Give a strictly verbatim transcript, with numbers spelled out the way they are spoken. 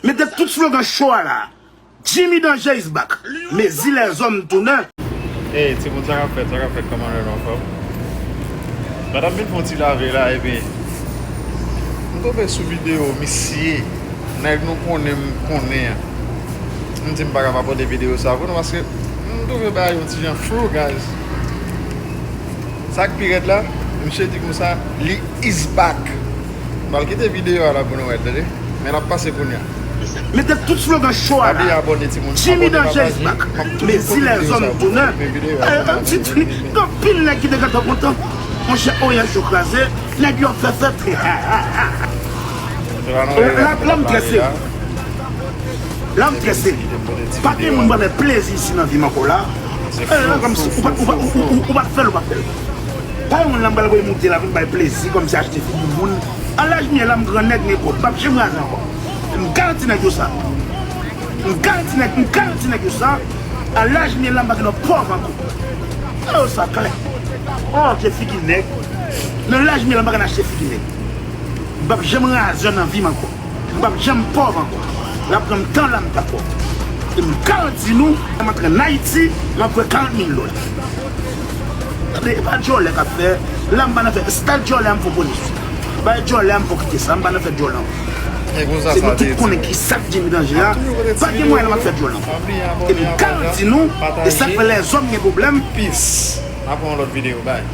Mete tout slogan cho a la. Jimmy Danger is back. Mezi lèzòm tounen. Ey, timoun, sa k ap fèt, sa k ap fèt, kòman nou anfòm? Pandan m vin fè yon ti lave la, epi m tonbe sou videyo misye, nèg nou konnen, m konnen an. M di m pa ka pa pote videyo sa pou nou, paske m twouve bagay yon ti jan flou, guys. Sa k pi rèd la, misye di konsa, li is back. M pral kite videyo a la pou nou wè, tande. Men l ap pase kounye a. Mete tout slogan cho a la. Jimmy Danger is back. Mezi lèzòm tounen. Anpil nèg ki te gentan kontan. Monchè, oryaj yo kraze. Nèg yo fè fèt. La m trè serye. La m trè serye. Pa gen moun ban mè plezi isi nan vi m ankò la. Kòmsi ou pa fè l, ou pa fè l. Pa yon moun la m pral voye moute la pou m bay plezi kòmsi achte figi moun. An laj m ye la m gran nèg, men kòb m p ap janm raze ankò. M garanti nèg yo sa. M garanti nèg, m garanti nèg yo sa. An laj m ye la m pa gen nan pòv ankò. Nèg yo sa klè. Ou achte figi nèg. Nan laj m ye la m pa gen achte figi nèg. M p ap janm raze nan vi m ankò. M p ap janm pòv ankò. L ap pran m tan la m t ap pòv. E m garanti nou, lè m antre ann Ayiti, m ap voye karant mil dola. Tande, e pa djòlè k ap fè. La m pa nan fè, si ta djòlè a m fò polis. Bay djòlè a m fò kite sa, m pa nan fè djòlè ankò. Se nou tout konnen ki sa k Jimmy Danger a. Pa gen mwayen la m ap fè djòlè ankò. E m garanti nou, e sa k fè lèzòm gen pwoblèm. Peace. N ap wè yon lòt videyo. Bye.